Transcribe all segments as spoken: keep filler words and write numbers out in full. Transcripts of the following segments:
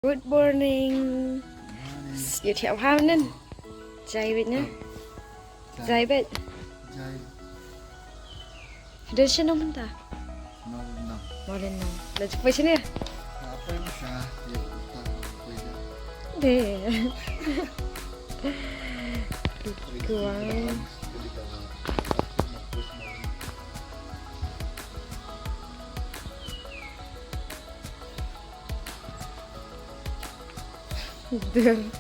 Good morning. Ïa thiah bha mynnin. Jai beit ne? Jai beit. Jai. Don shnong mynta? Mawlynnong. Mawlynnong. La ju poi shane? Nga poi ma sha, ïa uta poi ja. Dei. Kuang. Dei.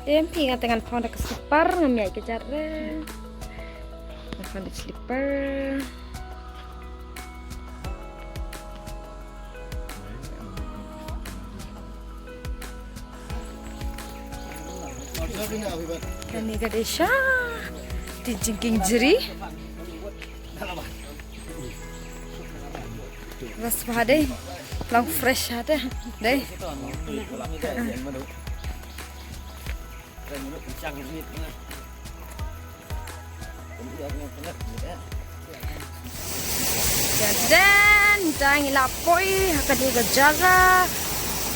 Em phi, nga te ngan phong da ka slipper, ngam ïaid ka jar re. Nga phong da slipper. Kane ka dei sha, te jingkieng jri. Bas bha dei. Long fresh ha te. Dei. Jan, jan, ngi la poi ha kane ka jaka.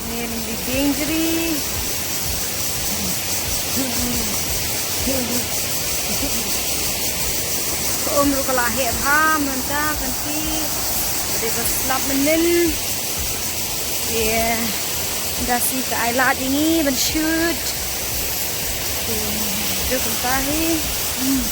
Ngi ning di ding jri. Ka um ruh ka la heh bha mynta kan ti. Ka dei ka slap mynnin. Ïa, da si ka ai lad ïa ngi ban shoot. Ïa, duk kumta hi. Hmm.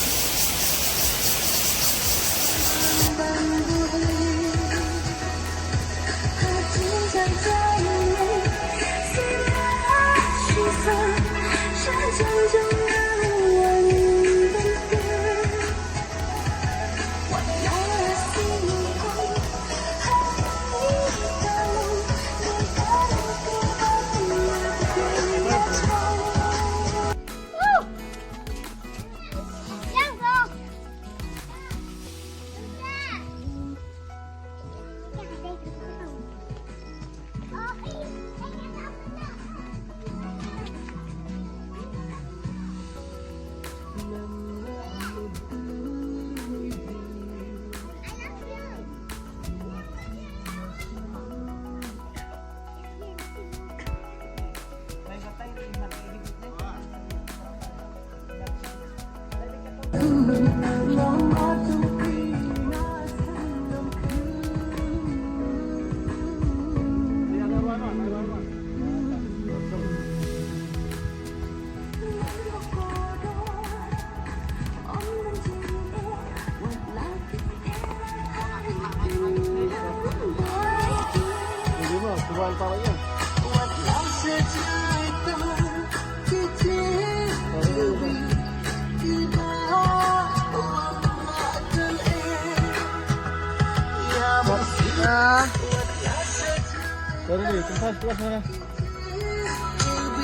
Sorry, kumpas, kumpas mana?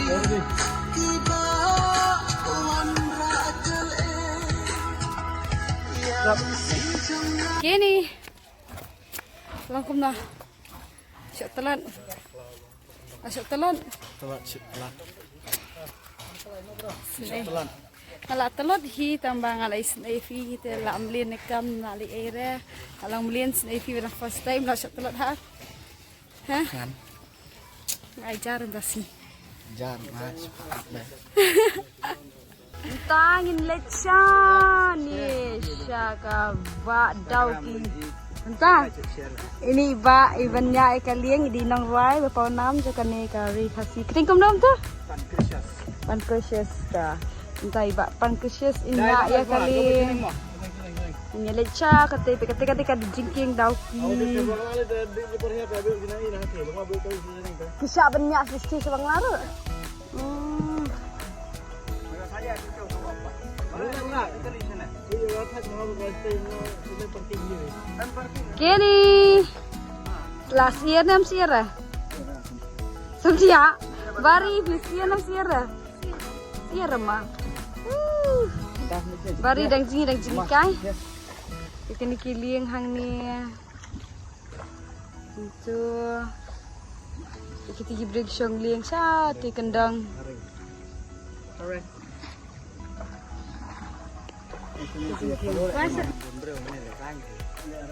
Sorry. Kine. Long kumno? Shu tlot. Ah, shu tlot. Tlot, shu tlot. Shu tlot. Nga la tlot hi tang ba nga la isynei phi te la mlien ne kam na li ere. Nga la mlien synei phi ba dang first time la shu tlot ha. Ha? Ngan. Ai jar nda si. Jar ma shu tlot. Mynta ngin leit sha ne sha ka bah Dawki. Mynta ini bah i ban ñiah ïa ka lieng, i dei nongrwai ba pawnam jong kane ka ri Khasi. Kyrteng kumno mynta? Pancratius. Pancratius ka. Mynta i bah Pancratius i ñiah ïa ka lieng. Ngin leit sha kata, kata, kata ka jingkieng Dawki. Ki shah ban ñiah shisha sha Bangla ruh. Hmm. Kine. La syiar ne ym syiar? Syiar. Bari, phi syiar ne ym syiar? Syiar ma. Uh. Bari dang jngi, dang jngi kai. Kine ki lieng hangne. Itu. Kita ki bridge shong liang sha te kendang.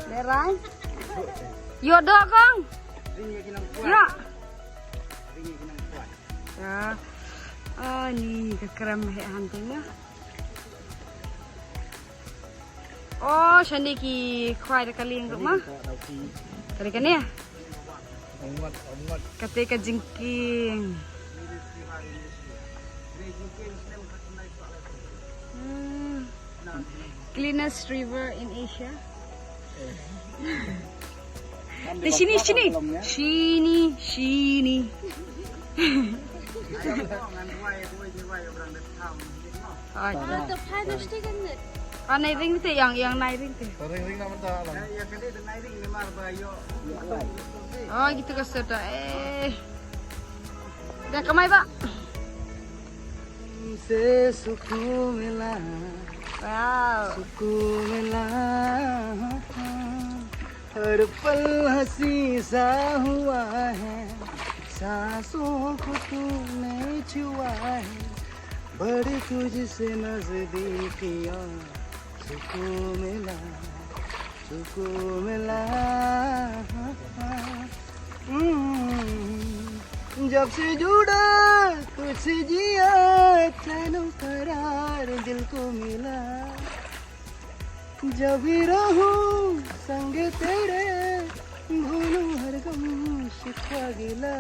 Lerang. Yo do kong. Yo. Ya. Ani ka krem he hunting ya. Oh, shane ki khwai da ka lieng ruh ma. Kane kane. Kate ka jingkieng. Hmm. Cleanest river in Asia. Te shini, shini. Shini, shini. Ai. Ah, nai ring te, yang, yang nai ring te. Ring ring na mynta lang. Oh, gitu ka sota. Eh. Dah kamai ba. से सुकून मिला, wow, सुकून मिला। हर पल हंसी सा हुआ है, सांसों को तूने छुआ है, बड़ी तुझसे नजदीकियां, सुकून मिला, सुकून मिला। हम्म, जब से जुड़ा तुझसे जिया, चैन करार दिल को मिला। जब भी रहूं संग तेरे, भूलूं हर गम शिकवा गिला।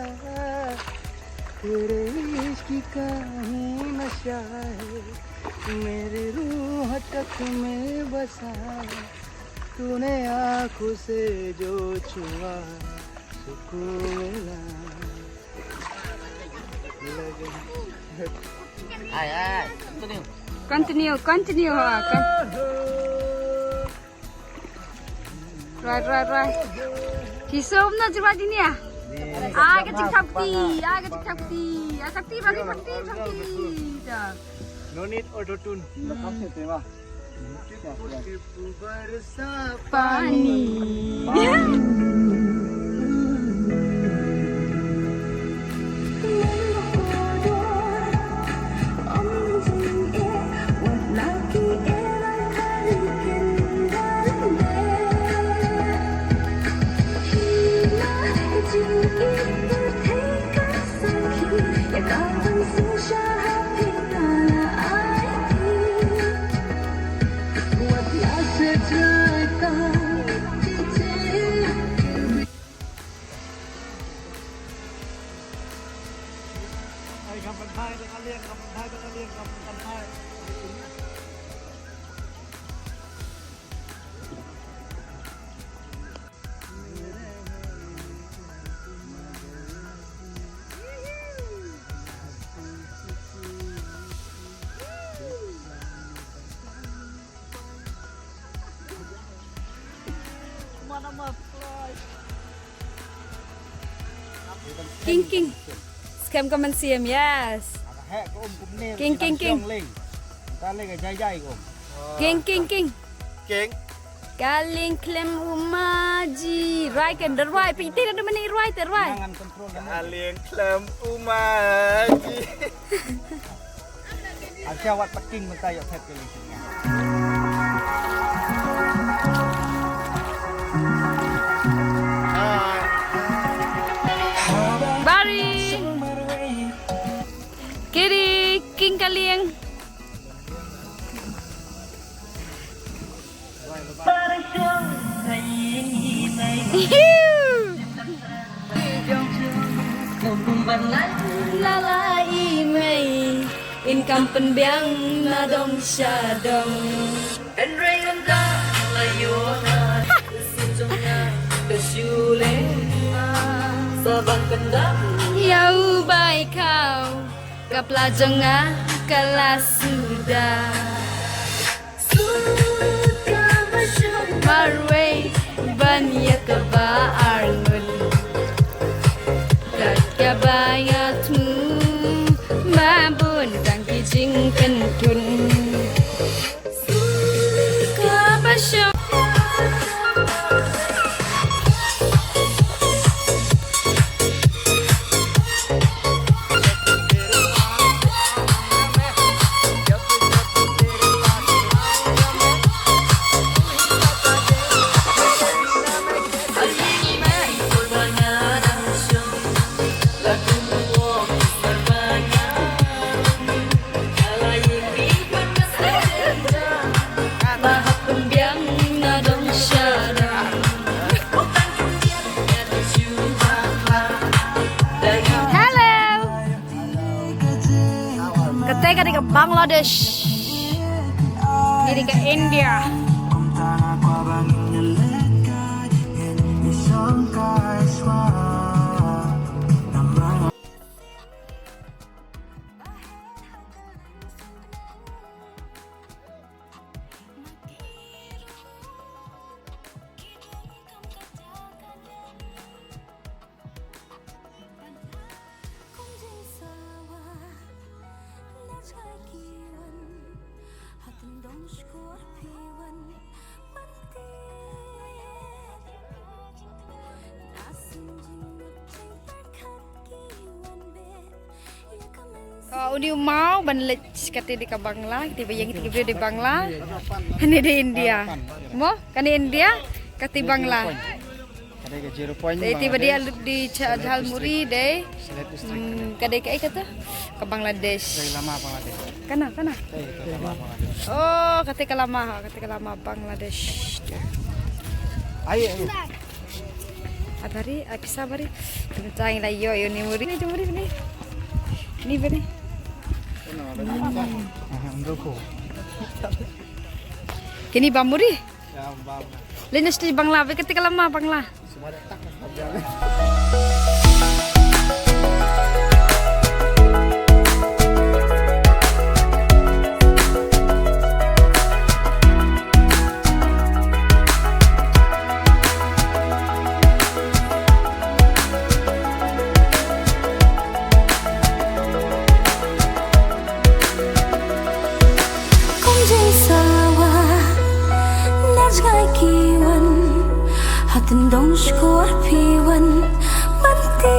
तेरे इश्क का ही नशा है, मेरी रूह तक में बसा है। तूने आंखों से जो छुआ, सुकून मिला। Ai, ai, continue. Continue, continue, ha, con- Right, right, right. Ki som na jwa di nia. Ai, ka jingthap kti, ai, ka jingthap kti. Ai, thap kti, bagi thap kti, thap kti. Da. No need auto tune. Hmm. Pani. King, king. Skhem ka mynsiem, yes. King, king, king. King, king, king. King. Ka lieng khlem u ma ji. Rwai kan da rwai. Pynti da mani rwai te rwai. Ka lieng khlem u ma ji. Acha wat paking mynta ïa phet ka lieng. Bari. Kiri king ka lieng. Lala i mei in kam pynbiang na dong sha dong. Ïa u bai khaw ka pla jong nga ka la suda. Marwei ban ïa kaba arngut. Kat kaba ïa thmu ba bun tang ki jingpyntun. Kaba shong. Ka dei ka Bangladesh. Ni dei ka India. Ka uni u maw ban leit kate dei ka Bangla, kate ba ïeng kate ka briew dei Bangla. Hangne dei India. Mo, kane India, kate Bangla. Ka dei ka zero point. Dei te ba dei Bangladesh. Alut di cha jhalmuri dei. Sylhet district. Hmm, ka dei kaei kata? Ka Bangladesh. Ka dei lama Bangladesh. Kana, kana? Ka dei ka lama Bangladesh. Oh, kate ka lama, ha, kate ka lama Bangladesh. Ai, ai. Abari, ai pisa bari. Tang la ïoh, ïoh ni muri, ni muri ni. Ni bari. Aha, undoko. Kini ba muri? Ya, ba. Lei na sdei Bangla, ba kate ka lama Bangla. Kumjing sawa najngai kiwan, hatin dong shkor piwan, manti